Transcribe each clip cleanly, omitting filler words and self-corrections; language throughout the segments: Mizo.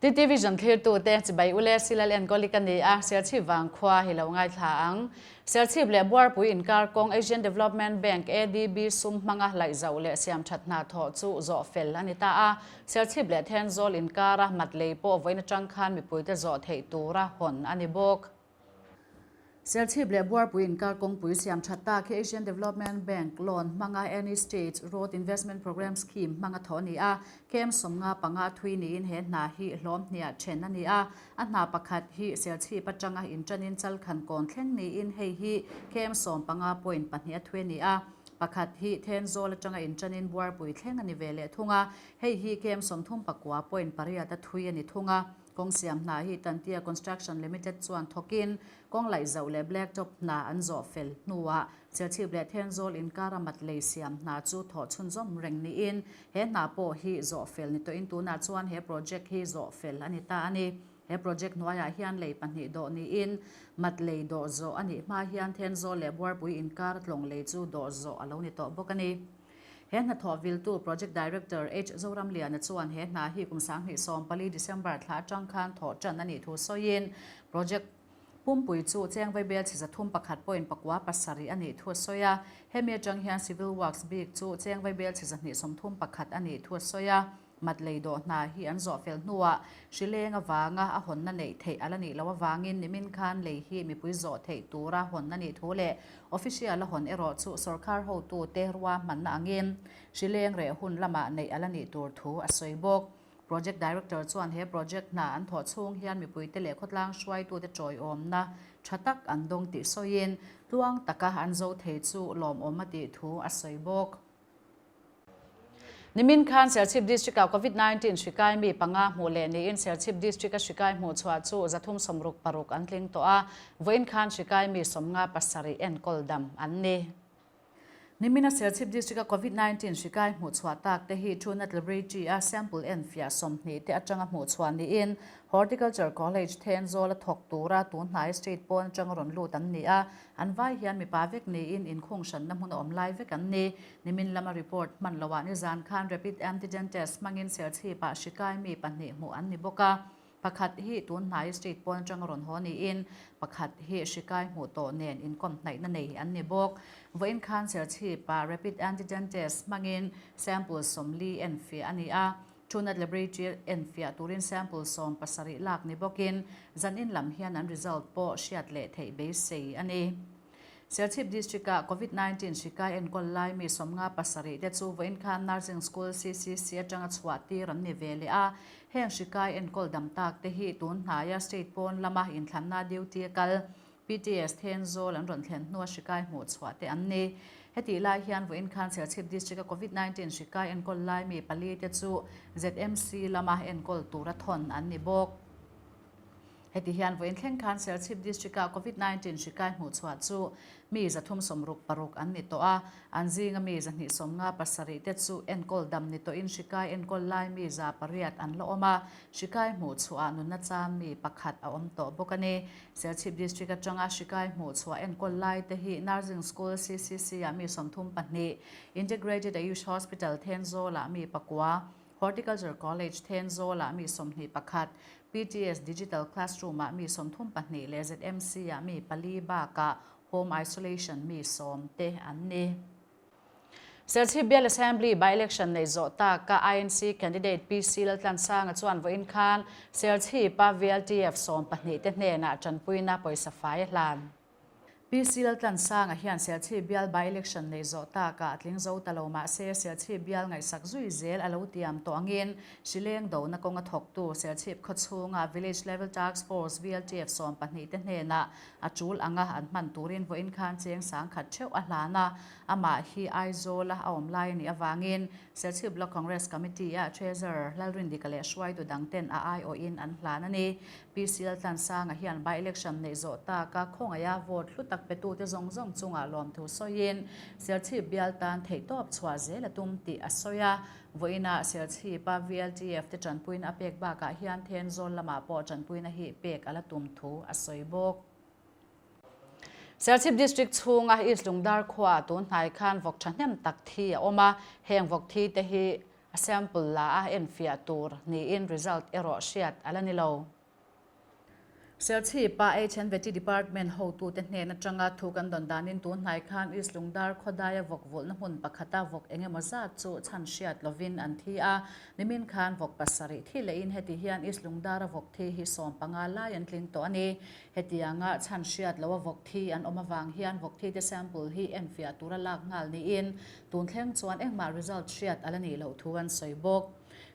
TT Vision thlirtute chibai ule Silal enkawli ka ni a, Serchhip vangkhua hi lo ngaithla ang. Serchhip leh Buarpui inkar kawng Asian Development Bank, ADB, sum hmanga laihzauh leh siamthat hna thawh chu zawh fel a ni ta a. Serchhip leh Thenzawl inkara mat lei pawh vawiin atang khan mipuite zawh theih tura hawn a ni bawk. Serchhip leh Buarpui inkar kawngpui siam that tak hi Asian Development Bank loan hmanga Any State Road Investment Programme Scheme hmanga thawh a ni a, KM 55 thui niin he hna hi hlawm hniah then a ni a. A hna pakhat hi Serchhip atanga inṭanin Chalkhan kawn thleng niin hei hi KM 15.2 a thui a ni a. Pakhat hi Thenzawl atanga inṭanin Buarpui thleng a ni ve leh thung a, hei hi KM 39.8 a thui a ni thung a. Kawng siam hna hi Tantia Construction Limited chuan thawkin kawng laih zauh leh black top hna an zawh fel hnuah Serchhip leh Thenzawl inkara mat lei siam hna chu thawh chhunzawm reng niin he hna pawh hi zawh fel ni tawhin tunah chuan he project hi zawh fel a ni ta a ni. He project hnuaiah hian lei pahnih dawh niin mat lei dawh zawh a nih hma hian Thenzawl leh Buarpui inkar tlawng lei chu dawh zawh a lo ni tawh bawk a ni. He hnathawh viltu Project Director H. Zoramliana chuan he hna hi kum 2014 December thla atang khan thawh tan a nih thu sawiin project pumpui chu cheng vaibel chi 301.97 a nih thu a sawi a. Hemi atang hian Civil Works bik chu cheng vaibel chi 231 a nih thu a sawi a. Mat lei dawh hna hi an zawh fel hnuah hrileng avanga a hawnna neih theih a la nih loh avangin nimin khan lei hi mipui zawh theih tura hawn a nih thu leh official a hawn erawh chu sorkar hotute ruahmanna angin hrileng reh hun lamah neih a la nih tur thu a sawi bawk. Project Director chuan he project hna an thawh chhung hian mipuite leh khawtlang hruaitute tawiawmna tha tak an dawng tih sawiin tluang taka an zo thei chu lawmawm a tih thu a sawi bawk. Nimin khan Serchhip District-ah Covid-19 hri kai mi panga hmuh leh niin Serchhip District-a hri kai hmuh chhuah chu 366 an tling tawh a, vawiin khan hri kai mi 57 enkawl dam an ni. Nimina Serchhip District-a Covid-19 hri kai hmuh chhuah tak te hi Trunat Laboratory-a sample enfiah 20 te atanga hmuh chhuah niin Horticulture College Thenzawl a thawk tura tun hnai state pawn atanga rawn lut an ni a, An vai hian mipa vek niin inkhung hranna hmun a awm lai vek an ni. Nimin lama report hman loah nizan khan rapid antigen test hmangin Serchhipah hri kai mi pahnih hmuh an ni bawk a. Pakhat hi tun hnai street pawn atanga rawn haw niin pakhat hi hri kai hmuh tawh nen inkawm hnaihna nei an ni bawk. Vawiin khan Serchhipah rapid antigen test hmangin sample 40 enfiah a ni a. Chhunat Laboratory enfiah turin sample 17 lak ni bawkin zanin lam hian an result pawh hriat leh theih beisei a ni. Serchhip District-ah Covid 19 hri kai enkawl lai mi 57 te chu vawiin khan Nursing School CCC atanga chhuah tir an ni ve leh a. Heng hri kai enkawl dam tak te hi tun hnaia state pawn lama inthlanna duty a kal PTS Thenzawl an rawn thlen hnua hri kai hmuh chhuah te an ni. Hetih lai hian vawiin khan Serchhip District-a Covid 19 hri kai enkawl lai mi pali te chu ZMC lama enkawl tura thawn an ni bawk. Heti hian vawiin thleng khan Serchhip District-a Covid 19 hri kai hmuh chhuah chu mi 366 an ni tawh a, an zinga mi 257 te chu enkawl dam ni tawhin hri kai enkawl lai mi 800 an la awm a, hri kai hmuh chhuah nunna chan mi pakhat a awm tawh bawk a ni. Serchhip District atanga hri kai hmuh chhuah enkawl lai te hi Nursing School CCC ah mi 32, Integrated Ayush Hospital Thenzawl ah mi pakua, Horticulture College Thenzawl ah mi 21, PTS Digital Classroom ah mi 32 leh ZMC ah mi pali bakah Home Isolation mi 10 te an ni. Serchhip Bial Assembly by-election nei zawh taka INC candidate PC Laltlansanga chuan vawiin khan Serchhip-a VLTF 12 te hnenah tanpuina pawisa fai a hlan. PC Laltlansanga hian Serchhip Bial by-election nei zawh taka a tling zo ta lo mahse Serchhip Bial ngaihsak zui zel a lo tiam tawh angin Hrileng dona kawnga thawktu Serchhip khawchhunga Village Level Task Force, VLTF, 12 te hnenah a tul anga an hman turin vawiin khan cheng 10,000 theuh a hlan a. Amah hi Aizawla a awm lai a nih avangin Serchhip Block Congress Committee-a Treasurer Lalrindika leh hruaitu dangten a aiawhin an hlan a ni. PC Laltlansanga hian by-election neih zawh taka khawngaiha vote hlu tak petute zawng zawng chungah lawmthu sawiin Serchhip bial tan theihtawp chhuah zel a tum tih a sawi a. Vawiinah Serchhipa VLTF te tanpuina a pek bakah hian Thenzawl lamah pawh tanpuina hi pek a la tum thu a sawi bawk. Serchhip District chhunga East Lungdar khuaah tun hnai khan vawk thahnem tak thi a awm a, heng vawk thi te hi. A sample la a enfiah tur niin result erawh hriat a la ni lo. Serchhipa HNVT Department hotute hnen atanga thu kan dawn danin tun hnai khan East Lungdar khawdaia vawk vulhna hmun pakhata vawk engemaw zat chu chhan hriat lovin an thi a. Nimin khan vawk pasarih thi lehin heti hian East Lungdara vawk thi hi 15 lai an tling tawh a ni. Hetianga chhan hriat loa vawk thi an awm avang hian vawk thite sample hi enfiah tura lak nghal niin tun thleng chuan engmah result hriat a la nih loh thu an sawi bawk.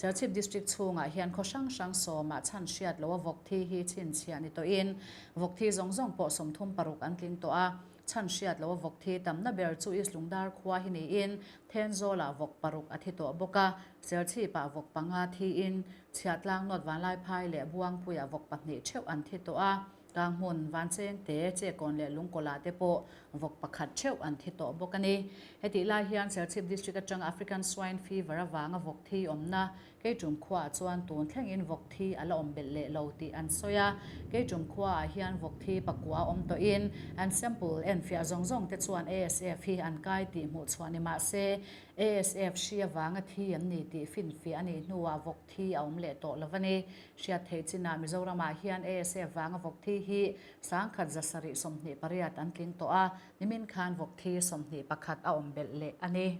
Serchhip District chhungah hian khaw hrang hrang sawmah chhan hriat loa vawk thi hi chhinchhiah ni tawhin vawk thi zawng zawng pawh 36 an tling tawh a. Chhan hriat loa vawk thi tamna ber chu East Lungdar khua hi niin Thenzawlah vawk paruk a thi tawh bawk a, Serchhipah vawk panga thiin Chhiahtlang North Vanlaiphai leh Buangpuiah vawk pahnih theuh an thi tawh a, Kanghmun, Vanchengte, Chekawn leh Lungkawlah te pawh vawk pakhat theuh an thi tawh bawk a ni. Hetih lai hian Serchhip District atanga African Swine Fever avanga vawk thi awmna Keitum khuaah chuan tun thlengin vawk thi a la awm belh leh lo tih an sawi a. Keitum khuaah hian vawk thi pakua awm tawhin an sample enfiah zawng zawng te chuan ASF hi an kai tih hmuh chhuah ni mah se ASF hri avanga thi an ni tih finfiah a nih hnuah vawk thi a awm leh tawh lo a ni. Hriat theih chinah Mizoramah hian ASF vanga vawk thi hi 1728 an tling tawh a, nimin khan vawk thi 21 a awm belh leh a ni.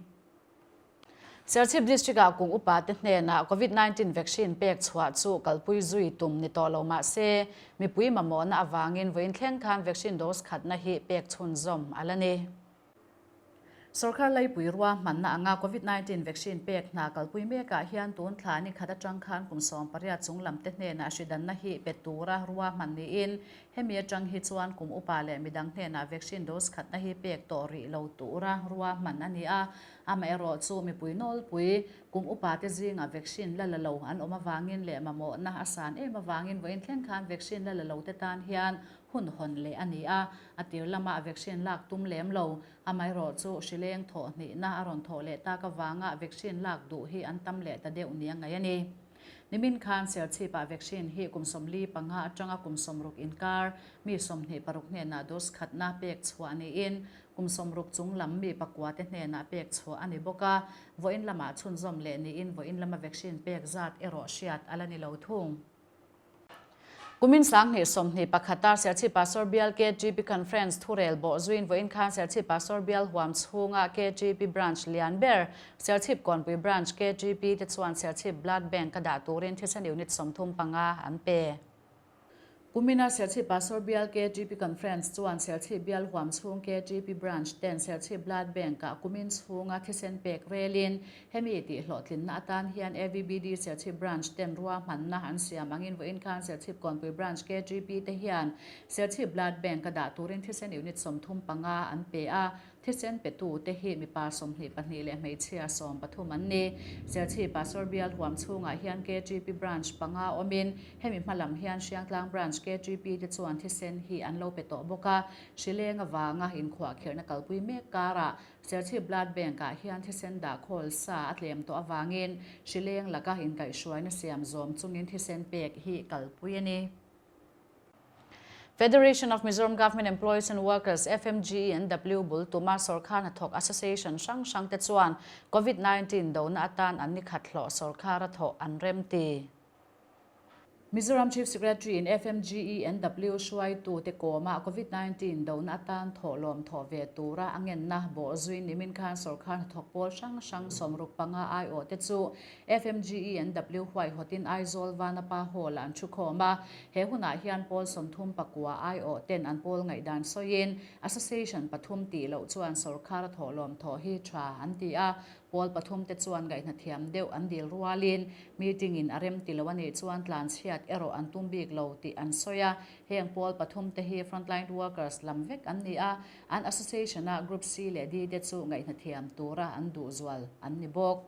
Serchhip District-ah kum upate hnenah Covid 19 vaccine pek chhuah chu kalpui zui tum ni tawh lo mah se, mipui mamawhna avangin vawiin thleng khan vaccine dose khatna hi pek chhunzawm a la ni. Sorkar laipui ruahmanna anga Covid 19 vaccine pek hna kalpui mekah hian tun thla ni khat atang khan kum 18 chung lamte hnenah hridanna hi pe tura ruahman niin hemi atang hi chuan kum upa leh midang hnenah vaccine dose khatna hi pek tawh rih lo tura ruahman a ni a. Amaherawh chu mipui nawlpui kum upate zingah vaccine la la lo an awm avangin leh mamawhna a san em avangin vawiin thleng khan vaccine la la lote tan hian hun hawn leh a ni a, a tir lamah vaccine lak tum lem lo. Amaherawh chu hrileng thawh hnihna a rawn thawh leh tak avanga vaccine lak duh hi an tam leh ta deuh nia ngaih a ni. Nimin khan Serchhipah vaccine hi kum 45 atanga kum 60 inkar mi 26 hnenah dose khatna pek chhuah niin kum 60 chung lam mi pakuate hnenah pek chhuah a ni bawk a, vawiin lamah chhunzawm leh niin vawiin lama vaccine pek zat erawh hriat a la ni lo thung. Kumin 2021-a Serchhip Pastor Bial KTP Conference thurel bawh zuiin vawiin khan Serchhip Pastor Bial huam chhunga KTP Branch lian ber Serchhip Kawnpui Branch KTP te chuan Serchhip Blood Bank a dah turin thisen unit 35 an pe. Kumina Serchhip Pastor Bial KTP Conference chuan Serchhip Bial huam chhung KTP Branch ten Serchhip Blood Bank-ah kumin chhunga thisen pek relin Hemi tih hlawhtlinna atan hian AVBD Serchhip Branch ten ruahmanna an siam angin vawiin khan Serchhip Kawnpui Branch KGP te hian Serchhip Blood Bank a dah turin thisen unit 35 an pe a, thisen petu te hi mipa 22 leh hmeichhia 13 an ni. Serchhip Pastor Bial huam chhungah hian KGP Branch panga awmin hemi hma lam hian Hriangtlang Branch KGP te chuan thisen hi an lo pe tawh bawk a, hrileng avanga inkhuahkhirhna kalpui mek karah Serchhip Blood Bank-ah hian thisen dah khawl sa a tlem tawh avangin hrileng laka inkaihhruaina siam zawm chungin thisen pek hi kalpui a ni. Federation of Mizoram Government Employees and Workers, FMGENW, bul tuma sawrkar hnathawk association hrang hrangte chuan Covid 19 dona atan an ni khat hlawh sawrkara thawh an remti. Mizoram Chief Secretary in FMGENW hruaitute kawmah Covid 19 dona atan thawh lawm thawh ve tura a ngenna bawh zui nimin khan sawrkar hnathawk pawl hrang hrang 65 aiawhte chu FMGENW huaihawtin Aizawl Vanapa Hall-ah an thukhawm a. He hunah hian pawl 39 aiawhten an pawl ngaihdan sawiin Association pathum tih loh chuan sawrkar a thawh lawm thawh hi tha an ti a. Pawl pathum te chuan ngaihna thiam deuh an dil rualin meeting in a rem ti lo a nih chuan tlan chhiat erawh an tum bik lo tih an sawi a. Heng pawl pathum te hi frontline workers lam vek an ni a, an association a Group C leh D te chu ngaihna thiam tura an duh zual an ni bawk.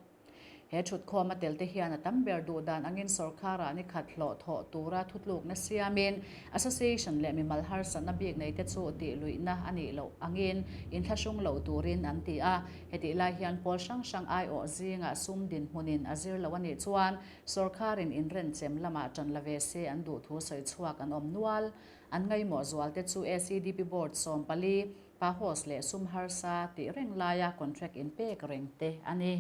He thutkhawm a tel te hian a tam ber duh dan angin sawrkharah ni khat hlawh thawh tura thutlukna siamin association leh mimal harsatna bik nei te chu tih luihna a nih loh angin inthlahrung loh turin an ti a. Hetih lai hian pawl hrang hrang aiawh zingah sum dinhmunin a zir lo a nih chuan sawrkharin inrenchem lamah ṭan la ve se an duh thu sawi chhuak an awm nual. An ngaimawh zual te chu ACDP Board 14, PAHOS leh sum harsa tih reng laia contract inpek reng te a ni.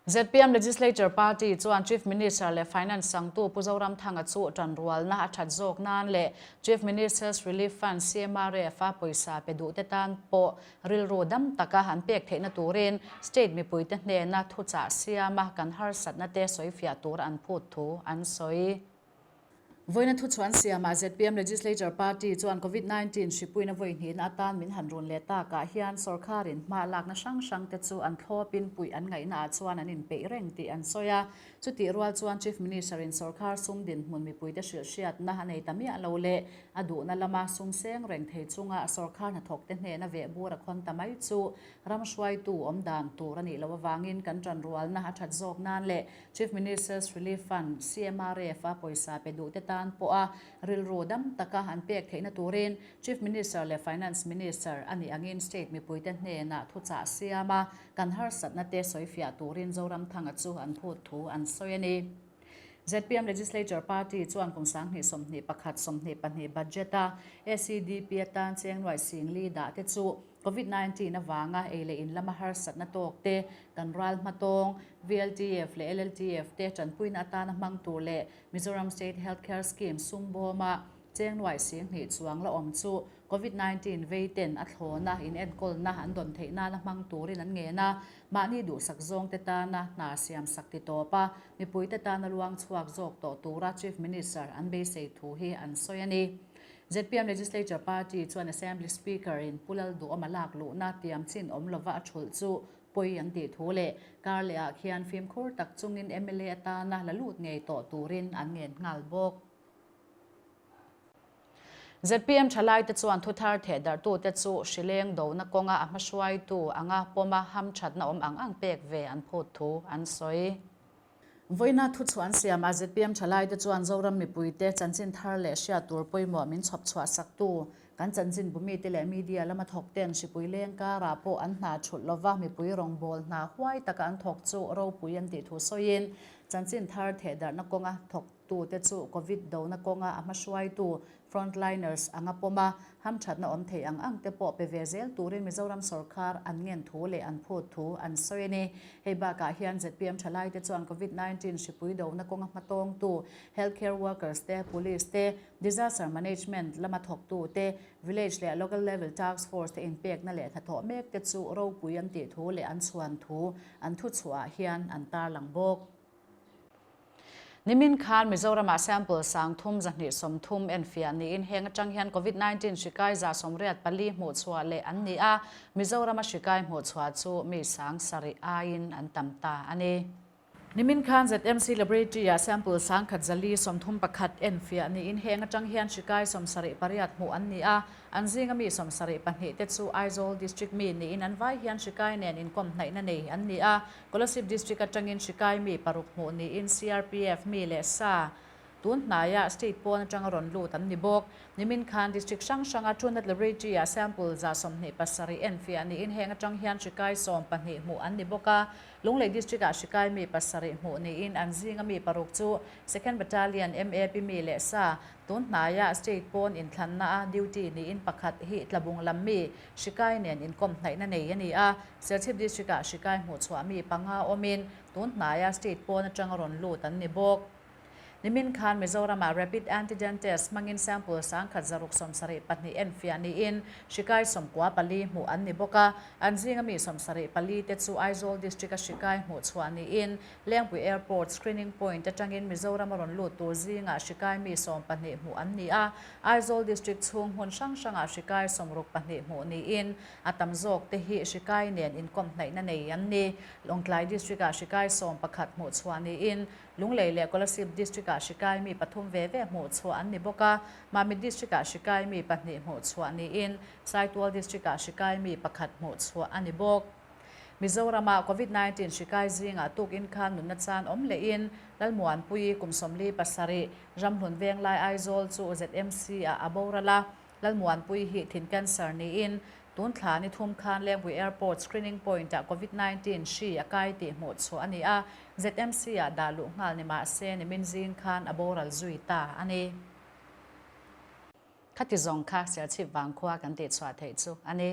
Zpm Legislature Party chuan Chief Minister leh Finance sangtu Pu Zoramthanga chu tanrualna a that zawk nan leh Chief Minister's Relief Fund, CMRF, a pawisa pe duhte tan pawh rilru dam taka an pek theihna turin state mipuite hnena thuchah siama kan harsatna te sawifiah tur an phut thu an sawi. Vawiina thuchhuan siamah zpm Legislature Party chuan Covid 19 hripuina vawi hnihna atan min han run leh takah hian sorkarin hma lakna hrang hrang te chu an thlawpin puih an ngaihnaah chuan an inpeih reng tih an sawi a. Chutih rual chuan Chief Minister-in sorkar sum dinhmun mipuite hrilhhriatna a nei ta miah lo leh a duhna lama sum seng reng thei chunga sorkar hnathawkte hnena vehbur a khawn ta mai chu ram hruaitu awm dan tur a nih loh avangin kan tanrualna a that zawk nan leh Chief Minister's Relief Fund, CMRF, a pawisa pe duhte tan pawha rilru dam taka an pek theihna turin Chief Minister leh Finance Minister a nih angin state mipuite hnenah thuchah siam a, kan harsatna te sawifiah turin Zoramthanga chu an phut thu an sawi a ni. Zpm Legislature Party chuan kum 2021 22 budget-a SEDP atan cheng nuaih singli dah te chu Covid 19 avanga ei leh in lama harsatna tawk te, kan ral hmatawng, VLTF leh LLTF te tanpuina atana hmang tur leh Mizoram State Health Care Scheme sum bawma cheng nuaih 2000 chuang la awm chu Covid 19 vei ten a thlawna inenkawlna an dawn theih nana hmang turin an ngen a, mahni duhsak zawngte tana hna siamsak ti tawp a, mipuite tana luang chhuak zawk tawh tura Chief Minister an beisei thu hi an sawi a ni. Zpm Legislature Party chuan Assembly Speaker in Pu Lalduhawma lak luhna tiam chin awm lova a thulh chu pawi an tih thu leh kar leh ah khian fimkhur tak chungin mla atana la lut ngei tawh turin an ngen nghal bawk. Zpm thalaite chuan thuthar thehdarhtute chu hrileng dona kawnga a hmahruaitu anga pawma hamthatna awm ang ang pek ve an phut thu an sawi. Vawiina thuchhuah an siamah zpm thalaite chuan Zoram mipuite chanchin thar leh hriat tur pawimawh min chhawp chhuah saktu kan chanchin bumite leh media lama thawkten hripui leng karah pawh an hna thulh lova mipui rawngbâwl hna huai taka an thawk chu ropui an tih thu sawiin chanchin thar thehdarhna kawnga thawktute chu Covid dona kawnga a hmahruaitu Frontliners anga pawm a, hamthatna awm thei ang ang te pawh pe ve zel turin Mizoram sorkar an ngen thu leh an phut thu an sawi a ni. Hei bakah hian zpm thalaite chuan Covid 19 hripui dona kawnga hmatawngtu healthcare workers te, police te, disaster management lama thawktu te, village leh local level task force te inpekna leh hnathawh mek te chu ropui an tih thu leh an chhuan thu an thuchhuah ah hian an tarlang bawk. Nimin khan Mizoramah sample 3230 enfiah niin heng atang hian Covid 19 hri kai 184 hmuhchhuah leh an ni a, Mizorama hri kai hmuhchhuah chu mi 7000 aiin an tam ta a ni. Nimin khan ZMC Laboratory-ah sample 1131 enfiah niin heng atang hian hri kai 78 hmuh an ni a, An zinga mi 72 te chu Aizawl District mi niin an vai hian hri kai nen inkawm hnaihna nei an ni a, Kolasib District atangin hri kai mi paruk hmuh niin CRPF mi leh sa tun hnaiah state pawn atanga rawn lut an ni bawk. Nimin khan District hrang hranga Truenat Laboratory-ah sample 27 enfiah niin heng atang hian hri kai 12 hmuh an ni bawk a. Lunglei District-ah hri kai mi pasarih hmuh niin an zinga mi paruk chu Second Battalion MAP mi leh sa Tun hnaiah state pawn inthlanna a duty niin pakhat hi tlabung lam mi hrikai nen inkawm hnaihna nei a ni a, Serchhip District-ah hrikai hmuhchhuah mi panga awmin tun hnaia state pawn atanga rawn lut an ni bawk. Nimin khan Mizoramah Rapid Antigen Test hmangin sample 1672 enfiah niin hrikai 94 hmuh an ni bawk a, an zinga mi 74 te chu Aizawl District-a hrikai hmuhchhuah niin Lengpui Airport Screening Point atangin Mizoram a rawn lut tur zingah hrikai mi 12 hmuh an ni a, Aizawl District chhung hmun hrang hrangah hrikai 62 hmuh niin a tam zawk te hi hrikai nen inkawm hnaihna nei an ni. Lawngtlai District-ah hrikai 11 hmuh chhuah niin Lunglei leh Kolasib District-ah hrikai mi pathum ve ve hmuh chhuah an ni bawk a, Mamit District-ah hrikai mi pahnih hmuh chhuah niin Saitual District-ah hrikai mi pakhat hmuh chhuah a ni bawk. Mizoramah Covid 19 hri kai zingah tukin khan nunna chan awm lehin Lalmuanpuii kum 47 Ramhlun Venglai Aizawl chu ZMC ah a boral a, Lalmuanpuii hi thin cancer niin tun thla ni thum khan Lengpui Airport screening point ah Covid 19 hri a kai tih hmuh chhuah a ni a, ZMC ah dah luh nghal ni mah se nimin zing khan a boral zui ta a ni. Khati zawng kha Serchhip vangkhua kan tihchhuah theih chu a ni.